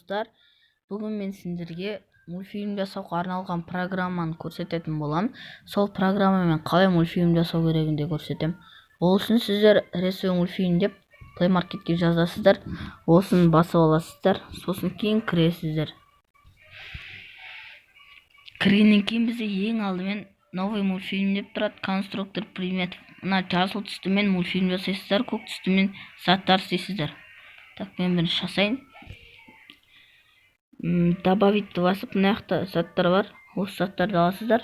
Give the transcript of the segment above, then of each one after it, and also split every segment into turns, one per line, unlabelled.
Достар, бүгін мен сендерге мультфильм жасауға арналған программаны көрсететін боламын. Сол программамен қалай мультфильм жасау керегін де көрсетемін. Ол үшін сіздер «Рисуй мультфильм» деп Play Marketке жазасыздар, осыны басып аласыздар, сосын кейін кіресіздер. Кіргеннен кейін бізде ең алдымен «Новый мультфильм» деп тұрады, «Конструктор предметов». Мына жасыл түстімен мультфильм жасайсыздар, көк түстімен заттар істейсіздер. Так, мен бірінші жасайын. Добавить басып, мына жақта заттар бар, осы заттарды аласыздар.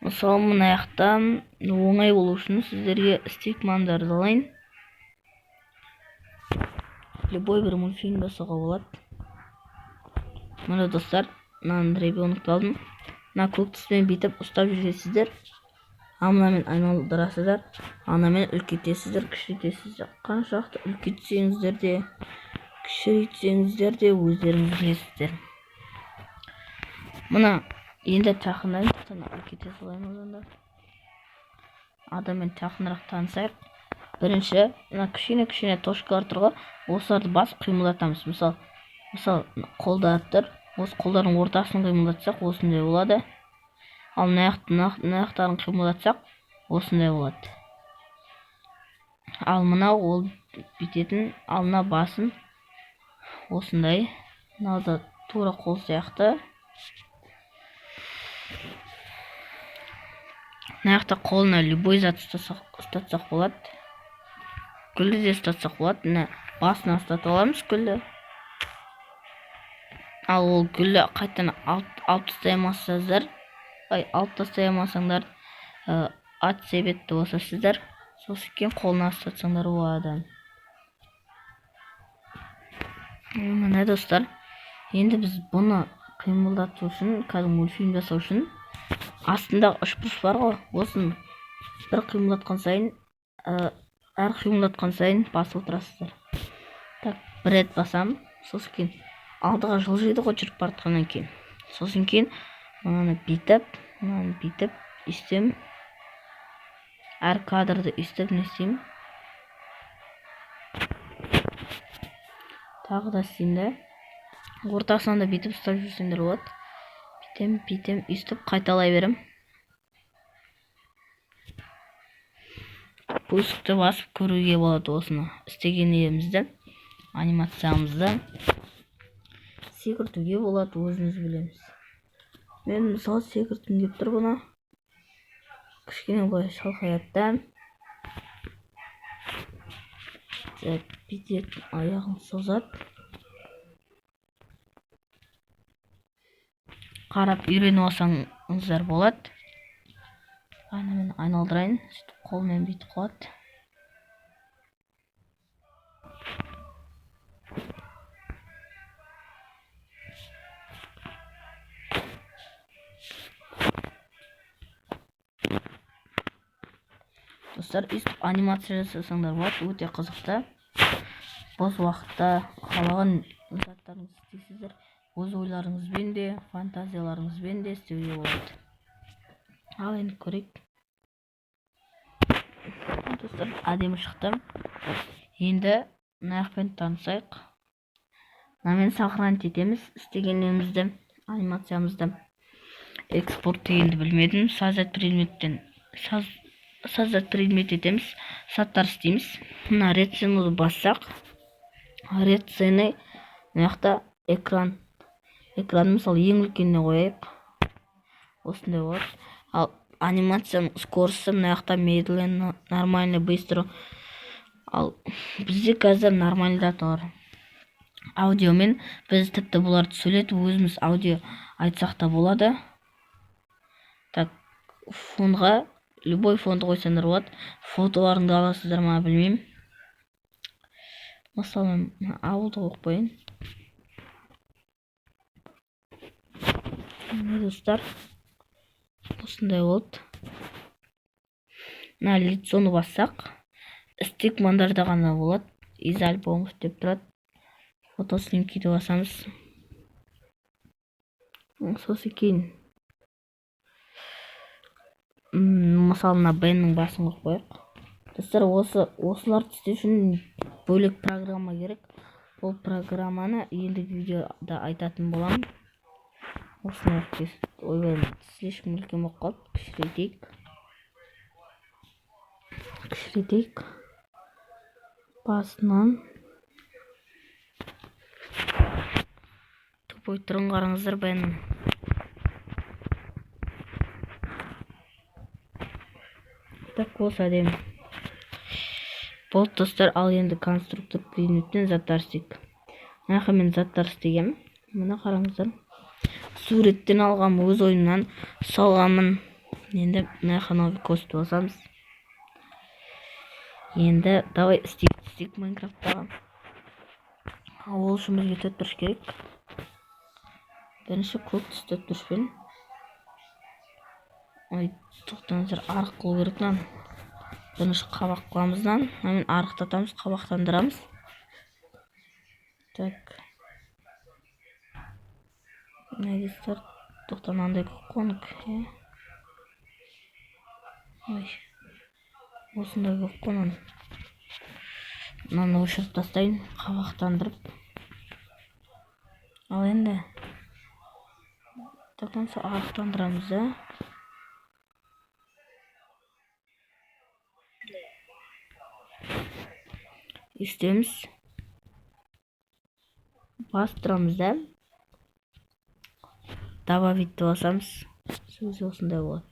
Мысалы, мына жақта оңай болу үшін сіздерге стикмандарды алайын. Любой бір мультфильм жасауға болады. Міне, достар, мынаны, ребенокты алдым. Мына көк түспен бүйтіп ұстап жүресіздер, ал мынамен айналдырасыздар, анамен үлкейтесіздер, кішірейтесіздер. Қаншалықты үлкейтсеңіздер де, кішірейтсеңіздер де, өздеріңіз білесіздер. Мына енді жақындайын, үлкейте салайын. Одан да адаммен жақынырақ танысайық. Бірінші мына кішкене кішкене точкалар тұр ғой, осыларды басып қимылдатамыз. Мысалы, қолдар тұр, осы қолдардың ортасын қимылдатсақ, осындай болады. Ал мына жақтарын қимылдатсақ, осындай болады. Ал мынау ол бүйтетін, ал мына басын осындай, мынау да тура қол сияқты. Мына жақта қолына любой зат ұстатсақ болады, гүлді де ұстатсақ болады. Мына басына ұстатып аламыз гүлді. Ал ол гүлді қайтадан алып тастай алмасаңыздар, ай, алып тастай алмасаңдар, от себетті басасыздар, сосын кейін қолына ұстатсаңдар болады. Міне, достар, енді біз бұны қимылдату үшін, кәдімгі мультфильм жасау үшін астындағы үшбұрыш бар ғой, осыны бір қимылдатқан сайын, әр қимылдатқан сайын басып отырасыздар. Так, бір рет басамын, сосын кейін алдыға жылжиды ғой жүріп бара жатқаннан кейін. Сосын кейін мынаны бүйтіп, мынаны бүйтіп өйстемін, әр кадрды өйстіп не істеймін, тағы да істеймін да, ортасынан да бүйтіп ұстап жүрсеңдер болады. Бүйтем, бүйтем, өйстіп қайталай беремін. Пускті басып көруге болады осыны істегенімізді, анимациямызды секіртуге болады, өзіміз білеміз. Мен, мысалы, секірткім келіп тұр бұны. Кішкене былай шалқаяды да, бүйтеді, аяғын созады. Қарап үйреніп алсаңыздар болады. Анамен айналдырайын, сөйтіп қолмен бүйтіп қалады. Достар, өйстіп анимация жасасаңдар болады, өте қызықты. Бос уақытта қалаған заттарыңызды істейсіздер, өз ойларыңызбен де, фантазияларыңызбен де істеуге болады. Ал енді көрейік. Достар, әдемі шықты. Енді мына жақпен танысайық. Мынамен сохранить етеміз істегенімізді, анимациямызды. Экспорт дегенді білмедім. Создать предметтен создать предмет етеміз, заттар істейміз. Мына рецену бассақ, рецены мына жақта экран, экранды, мысалы, ең үлкеніне қояйық, осындай болады. Ал анимацияның скорості мына жақта медленно, нормально, быстро. Ал бізде қазір нормальда тұр. Аудиомен біз тіпті бұларды сөйлетіп, өзіміз аудио айтсақ та болады. Так, фонға любой фонды қойсаңдар болады. Фотоларыңды аласыздар ма, білмеймін. Мысалы, мен ауылды қойып қояйын. Міне, достар, осындай болды. Мына лицоны бассақ, стикмандарда ғана болады, из альбомов деп тұрады. Фотоснимкиді басамыз, сосын кейін, мысалы, мына Беннің басын қойып қояйық. Достар, осыларды істеу үшін бөлек программа керек. Бұл программаны ендігі видеода айтатын боламын. Осыны ойбай, слишком үлкен болып қалды. Кішірейтейік. Кішірейтейік. Басынан. Тупой түрін қараңыздар бәрінің. Так, осы әдемі. Болды, достар, ал енді конструктор предметтен заттар істейік. Мына мен заттар істегенмін. Мына қараңыздар. Суреттен алғам, өз ойымнан салғанмын. Енді мына жаққа новый кост басамыз. Енді давай істейік Майнкрафттағы. Ол үшін бізге төрт бұрыш керек. Бірінші көк түсті төрт бұрышпен. Ой, тоқтаңыздар, арық қылу керек мынаны. Бірінші қабақ қыламыз мынаны. Мынамен арықтатамыз, қабақтандырамыз. Так. Мына тоқта, мынандай көк қой, иә. Ой. Осындай көк қой мынаны. Мынаны өшіріп тастайын, қабақтандырып. Ал енді до конца арықтандырамыз да. Үстеміз. Бастырамыз да. Добавить деп басамыз. Сөз осындай болады.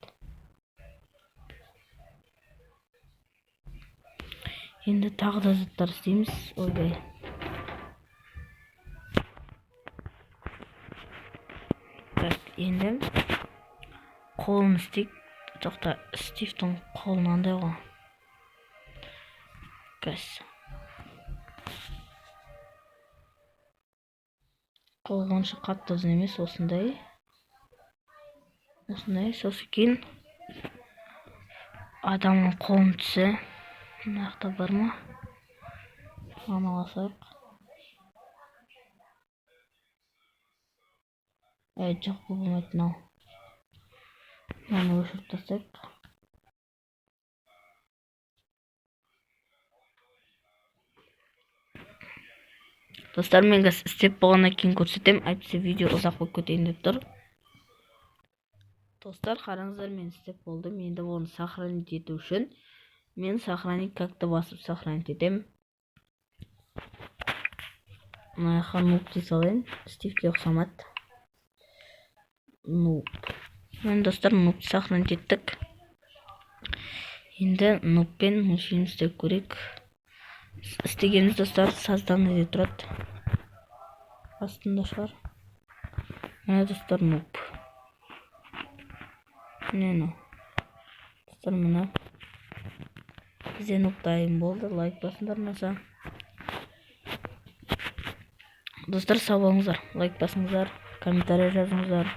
Енді тағы да заттар істейміз. Ойбай. Так, енді қолын істейік. Тоқта, Стивтің қолы мынандай ғой. Қазір. Қол онша қатты ұзын емес, осындай. Осындай, сосын кейін адамның қолының түсі. Мына жақта бар ма? Мынаны алсақ. Әй, жоқ, бұл болмайды мынау. Мынаны өшіріп тастайық. Достар, мен қазір істеп болғаннан кейін көрсетемін, әйтпесе видео ұзақ болып кетейін деп тұр. Достар, қараңыздар, мен істеп болдым. Енді оны сохранить ету үшін мен сохранить как-то басып сохранить етемін. Мына жаққа нуб дей салайын. Стивке ұқсамады. Нуб. Міне, достар, нубты сохранить еттік. Енді нубпен мультфильм істеп көрейік. Істегеніміз, достар, создание деп тұрады. Астында шығар. Міне, достар, нуб. Міне мынау. Достар, мына бізде нуб дайын болды. Лайк басыңдар ұнаса. Достар, сау болыңыздар. Лайк басыңыздар, комментарий жазыңыздар.